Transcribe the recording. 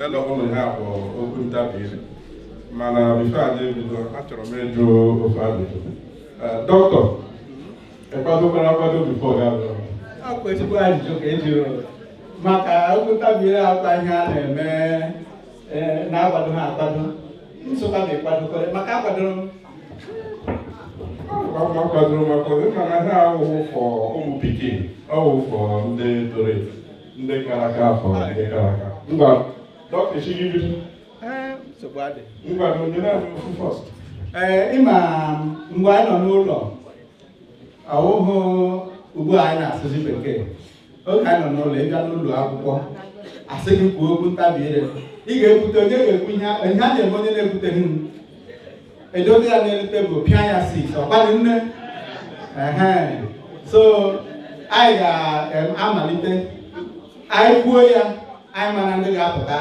Ele ụlọ ya bụ okwu ntabi ire, mana before anyị ebido, achọrọ m ịjụ ofe ajụjụ. Dọkịta, ịkwadokwara akwado before ga abịa? Ọ bụ ezigbo ajụjụ ka e jiri maka okwu ntabi ire. Akwa ihe a na-eme na-akwado ha akwado, nsogbu ma ịkwadokọrọ maka akwadoro m. Ma kwadoro m akwado, mana ha awụghụ for ụmụ pikin, ọwụ for ndị toro eto, ndị kara aka, afọ ndị kara aka. Ngwa, dọkịta, chi gị bido. Ee, nsogbu adị. Ngwa, nyere anyị ofu first. Ee, ịma mgbe anyị nọ n'ụlọ, ọwụhụ ugbu a anyị na-asụzi bekee. Oge anyị nọ n'ụlọ, ịbịa n'ụlọ akwụkwọ, asị gị kwuo okwu ntabi ire, ị ga-ekwute onye ga-ekwu ihe ihe a na-eme. Onye na-ekwuteghị m, edobe ya n'elu tebụl, pịa ya six. Ọkwadị nne ehe. So anyị ga-amalite, anyị kwuo ya, anyị mara ndị ga-apụta.